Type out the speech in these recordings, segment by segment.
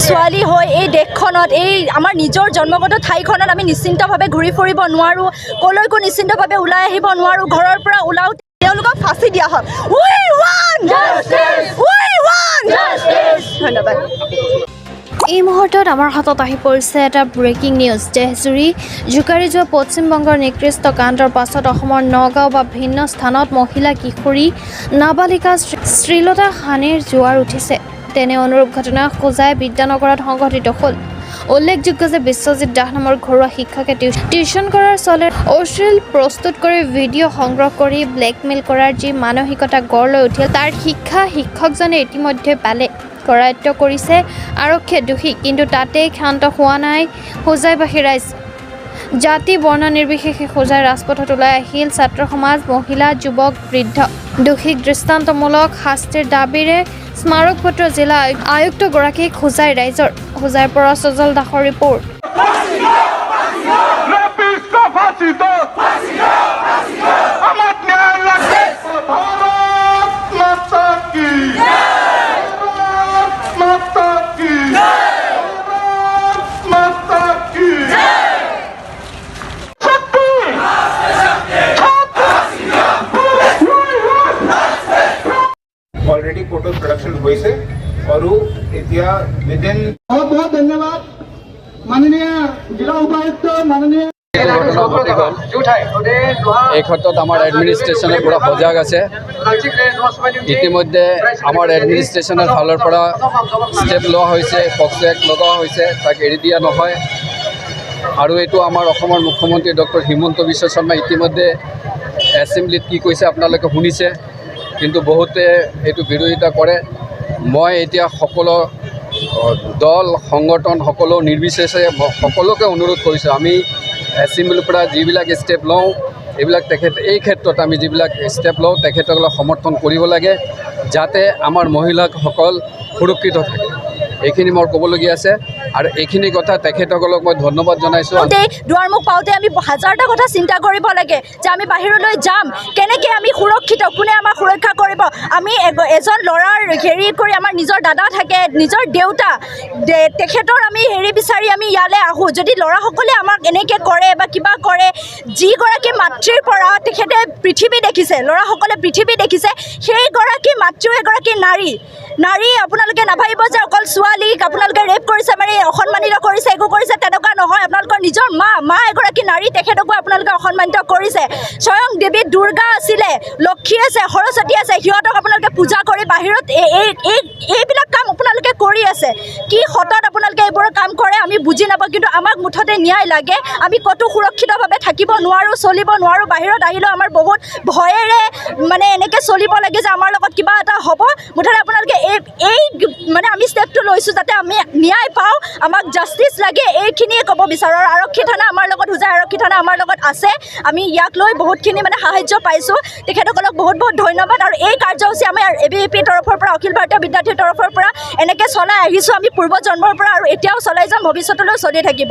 ছোৱালী হৈ এই দেশখনত, এই আমাৰ নিজৰ জন্মগত ঠাইখনত আমি নিশ্চিন্তভাৱে ঘূৰি ফুৰিব নোৱাৰোঁ, ক'লৈকো নিশ্চিন্তভাৱে ওলাই আহিব নোৱাৰোঁ। ঘৰৰ পৰা ওলাওঁ, তেওঁলোকক ফাঁচি দিয়া হওক। We want justice, we want justice. ধন্যবাদ। এই মুহূৰ্তত আমাৰ হাতত আহি পৰিছে এটা ব্ৰেকিং নিউজ। দেশজুৰি জোকাৰি যোৱা পশ্চিমবংগৰ নিকৃষ্ট কাণ্ডৰ পাছত অসমৰ নগাঁও বা ভিন্ন স্থানত মহিলা, কিশোৰী, নাবালিকা শ্লীলতা হানিৰ জোৱাৰ উঠিছে। তেনে অনুৰূপ ঘটনা হোজাই বিদ্যানগৰত সংঘটিত হ'ল। উল্লেখযোগ্য যে বিশ্বজিৎ দাস নামৰ ঘৰুৱা শিক্ষকে টিউচন কৰাৰ চলেৰে অশ্লীল প্ৰস্তুত কৰি ভিডিঅ' সংগ্ৰহ কৰি ব্লেকমেইল কৰাৰ যি মানসিকতা গঢ় লৈ উঠিল, তাৰ শিক্ষা শিক্ষকজনে ইতিমধ্যে পালে। কৰায়ত্ব কৰিছে আৰক্ষীয়ে দোষী। কিন্তু তাতেই ক্ষান্ত হোৱা নাই হোজাইবাসী ৰাইজ। জাতি বৰ্ণ নিৰ্বিশেষে হোজাই ৰাজপথত ওলাই আহিল ছাত্ৰ সমাজ, মহিলা, যুৱক, বৃদ্ধ। দোষীক দৃষ্টান্তমূলক শাস্তিৰ দাবীৰে স্মাৰকপত্ৰ জিলা আয়ুক্তগৰাকীক হোজাই ৰাইজৰ। হোজাইৰ পৰা সজল দাসৰ ৰিপৰ্ট। ৰেপিষ্ট ফাঁসি দো, আমাক ন্যায় লাগে। ভাৰত মাতা কি, ভাৰত মাতা কি, ভাৰত মাতা কি! শক্তি। অলৰেডি কোৰ্টত প্ৰডাকশ্যন হৈছে আৰু এতিয়া উইদিন बहुत बहुत धन्यवाद माननीय जिला उपायुक्त, माननीय এইটো ঘটনা ঘটি গ'ল। এই ক্ষেত্ৰত আমাৰ এডমিনিষ্ট্ৰেশ্যনে পূৰা সজাগ আছে। ইতিমধ্যে আমাৰ এডমিনিষ্ট্ৰেশ্যনৰ ফালৰ পৰা ষ্টেপ লোৱা হৈছে, পক্সো এক্ট লগোৱা হৈছে, তাক এৰি দিয়া নহয়। আৰু এইটো আমাৰ অসমৰ মুখ্যমন্ত্ৰী ডক্টৰ হিমন্ত বিশ্ব শৰ্মাই ইতিমধ্যে এছেম্বলিত কি কৈছে আপোনালোকে শুনিছে। কিন্তু বহুতে এইটো বিৰোধিতা কৰে। মই এতিয়া সকলো দল সংগঠন সকলো নিৰ্বিশেষে সকলোকে অনুৰোধ কৰিছোঁ, আমি এছেম্বলিৰ পৰা যিবিলাক ষ্টেপ লওঁ, এইবিলাক তেখেত এই ক্ষেত্ৰত আমি যিবিলাক ষ্টেপ লওঁ, তেখেতসকলক সমৰ্থন কৰিব লাগে, যাতে আমাৰ মহিলাসকল সুৰক্ষিত থাকে। এইখিনি মোৰ ক'বলগীয়া আছে আৰু এইখিনি কথা তেখেতসকলক মই ধন্যবাদ জনাইছোঁ। পাওঁতে, দুৱাৰমুখ পাওঁতে আমি হাজাৰটা কথা চিন্তা কৰিব লাগে যে আমি বাহিৰলৈ যাম কেনেকৈ, আমি সুৰক্ষিত, কোনে আমাক সুৰক্ষা কৰিব? আমি এজন ল'ৰাৰ হেৰি কৰি, আমাৰ নিজৰ দাদা থাকে, নিজৰ দেউতা, তেখেতৰ আমি হেৰি বিচাৰি আমি ইয়ালৈ আহোঁ। যদি ল'ৰাসকলে আমাক এনেকৈ কৰে বা কিবা কৰে, যিগৰাকী মাতৃৰ পৰা তেখেতে পৃথিৱী দেখিছে, ল'ৰাসকলে পৃথিৱী দেখিছে, সেইগৰাকী মাতৃও এগৰাকী নাৰী। নাৰী, আপোনালোকে নাভাবিব যে অকল ছোৱালীক আপোনালোকে ৰেপ কৰিছে, মানে অসন্মানিত কৰিছে, একো কৰিছে, তেনেকুৱা নহয়। আপোনালোকৰ নিজৰ মা, মা এগৰাকী নাৰী, তেখেতকো আপোনালোকে অসন্মানিত কৰিছে। স্বয়ং দেৱী দুৰ্গা আছিলে, লক্ষী আছে, সৰস্বতী আছে, সিহঁতক আপোনালোকে পূজা কৰি বাহিৰত এই এইবিলাক কাম আপোনালোকে কৰি আছে। কি সতত আপোনালোকে এইবোৰ কাম কৰে আমি বুজি নাপাওঁ, কিন্তু আমাক মুঠতে ন্যায় লাগে। আমি ক'তো সুৰক্ষিতভাৱে থাকিব নোৱাৰোঁ, চলিব নোৱাৰোঁ। বাহিৰত আহিলেও আমাৰ বহুত ভয়েৰে মানে এনেকৈ চলিব লাগে যে আমাৰ লগত কিবা এটা হ'ব। মুঠতে আপোনালোকে এই এই মানে আমি ষ্টেপটো লৈছোঁ যাতে আমি ন্যায় পাওঁ, আমাক জাষ্টিছ লাগে, এইখিনিয়ে ক'ব বিচাৰোঁ। আৰু আৰক্ষী থানা আমাৰ লগত, হোজাই আৰক্ষী থানা আমাৰ লগত আছে। আমি ইয়াক লৈ বহুতখিনি মানে সাহাৰ্য পাইছোঁ। তেখেতসকলক বহুত বহুত ধন্যবাদ। আৰু এই কাৰ্যসূচী আমি এবিভিপিৰ তৰফৰ পৰা, অখিল ভাৰতীয় বিদ্যাৰ্থীৰ তৰফৰ পৰা এনেকৈ চলাই আহিছোঁ আমি পূৰ্বজন্মৰ পৰা আৰু এতিয়াও চলাই যাম, ভৱিষ্যতলৈও চলি থাকিব।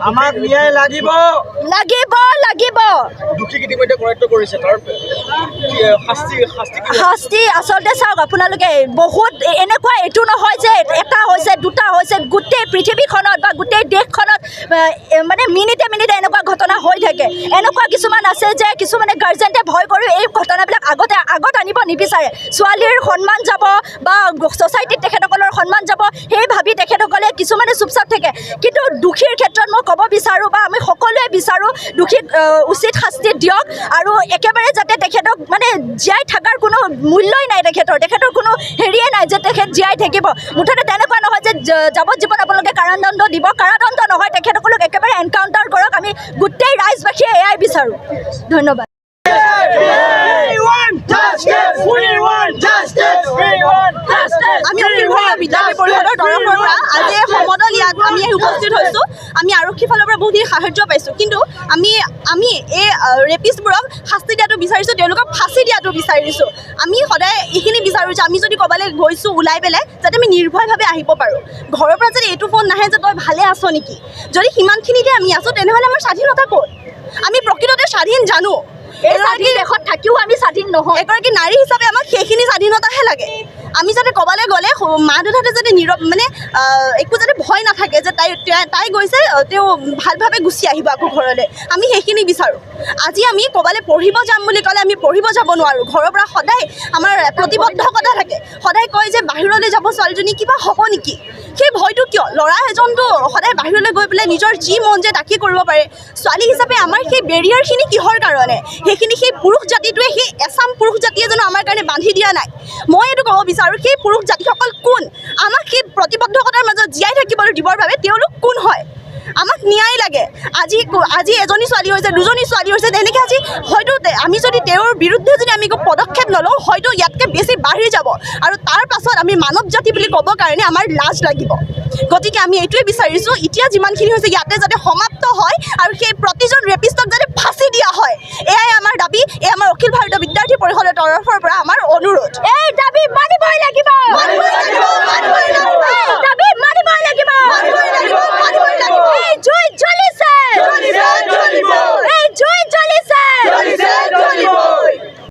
আমাক ন্যায় লাগিব। লাগিব, লাগিব। দোষীক ইতিমধ্যে কৰায়ত্ব কৰিছে, তাৰ কি, শাস্তি কি হ'ব? শাস্তি আচলতে চাওক আপোনালোকে, বহুত এনেকুৱা এইটো নহয় যে এটা হৈছে, দুটা হৈছে। গোটেই পৃথিৱীখনত বা গোটেই দেশখনত মানে মিনিটে মিনিটে এনেকুৱা ঘটনা হৈ থাকে। এনেকুৱা কিছুমান আছে যে কিছুমানে গাৰ্জেণ্টে ভয় কৰি এই ঘটনাবিলাক আগত আনিব নিবিচাৰে। ছোৱালীৰ সন্মান যাব বা ছ'চাইটিত তেখেতসকলৰ সন্মান যাব, সেই ভাবি তেখেতসকলে কিছুমানে চুপচাপ থাকে। কিন্তু দোষীৰ ক্ষেত্ৰত মই ক'ব বিচাৰোঁ বা আমি সকলোৱে বিচাৰোঁ, দোষীক উচিত শাস্তি দিয়ক আৰু একেবাৰে যাতে তেখেতক মানে জীয়াই থকাৰ কোনো মূল্যই নাই, তেখেতৰ কোনো হেৰিয়ে নাই যে তেখেত জীয়াই থাকিব। মুঠতে তেনেকুৱা নহয় যে যাৱজ্জীৱন আপোনালোকে কাৰাদণ্ড দিব। কাৰাদণ্ড নহয়, তেখেতসকলক একেবাৰে এনকাউণ্টাৰ কৰক। আমি গোটেই ৰাইজবাসীয়ে এয়াই বিচাৰোঁ। ধন্যবাদ। We want justice! We want justice! We want justice! আমি অখিল ভাৰতীয় বিদ্যাৰ্থী পৰিষদৰ তৰফৰ পৰা আজি এই সমদল ইয়াত আমি আহি উপস্থিত হৈছোঁ। আমি আৰক্ষীৰ ফালৰ পৰা বহুতখিনি সাহাৰ্য পাইছোঁ, কিন্তু আমি এই ৰেপিষ্টবোৰক শাস্তি দিয়াটো বিচাৰিছোঁ, তেওঁলোকক ফাঁচি দিয়াটো বিচাৰিছোঁ। আমি সদায় এইখিনি বিচাৰোঁ যে আমি যদি ক'ৰবালৈ গৈছোঁ ওলাই পেলাই, যাতে আমি নিৰ্ভয়ভাৱে আহিব পাৰোঁ। ঘৰৰ পৰা যদি এইটো ফোন নাহে যে তই ভালে আছ নেকি, যদি সিমানখিনিতে আমি আছোঁ, তেনেহ'লে আমাৰ স্বাধীনতা ক'ত? আমি প্ৰকৃততে স্বাধীন জানো? এই স্বাধীন দেশত থাকিও আমি স্বাধীন নহয়। এগৰাকী নাৰী হিচাপে আমাক সেইখিনি স্বাধীনতাহে লাগে। আমি যাতে ক'বালৈ গ'লে মা দেউতাহঁতে যাতে নীৰৱ মানে একো যাতে ভয় নাথাকে যে তাই তাই গৈছে, তেওঁ ভালভাৱে গুচি আহিব আকৌ ঘৰলৈ, আমি সেইখিনি বিচাৰোঁ। আজি আমি ক'বালৈ পঢ়িব যাম বুলি ক'লে আমি পঢ়িব যাব নোৱাৰোঁ। ঘৰৰ পৰা সদায় আমাৰ প্ৰতিবন্ধকতা থাকে, সদায় কয় যে বাহিৰলৈ যাব ছোৱালীজনী, কিবা হ'ব নেকি। সেই ভয়টো কিয়? ল'ৰা এজনটো সদায় বাহিৰলৈ গৈ পেলাই নিজৰ যি মন যায় তাকেই কৰিব পাৰে। ছোৱালী হিচাপে আমাৰ সেই বেৰিয়াৰখিনি কিহৰ কাৰণে? সেইখিনি সেই পুৰুষ জাতিটোৱে, সেই এচাম পুৰুষ জাতিয়ে জানো আমাৰ কাৰণে বান্ধি দিয়া নাই? মই এইটো ক'ব বিচাৰোঁ, সেই পুৰুষ জাতিসকল কোন? আমাক সেই প্ৰতিবন্ধকতাৰ মাজত জীয়াই থাকিবলৈ দিবৰ বাবে তেওঁলোক কোন হয়? আমাক ন্যায় লাগে। আজি আজি এজনী ছোৱালী হৈছে, দুজনী ছোৱালী হৈছে, তেনেকৈ আজি হয়তো আমি যদি তেওঁৰ বিৰুদ্ধে যদি আমি একো পদক্ষেপ নলওঁ, হয়তো ইয়াতকৈ বেছি বাঢ়ি যাব আৰু তাৰ পাছত আমি মানৱ জাতি বুলি ক'বৰ কাৰণে আমাৰ লাজ লাগিব। গতিকে আমি এইটোৱে বিচাৰিছোঁ, এতিয়া যিমানখিনি হৈছে ইয়াতে যাতে সমাপ্ত হয় আৰু সেই প্ৰতিজন ৰেপিষ্টক যাতে ফাঁচি দিয়া হয়, এয়াই আমাৰ দাবী। এই আমাৰ অখিল ভাৰতীয় বিদ্যাৰ্থী পৰিষদৰ তৰফৰ পৰা আমাৰ অনুৰোধ। এই দাবী মানিবই লাগিব। মানিবই লাগিব, মানিবই লাগিব।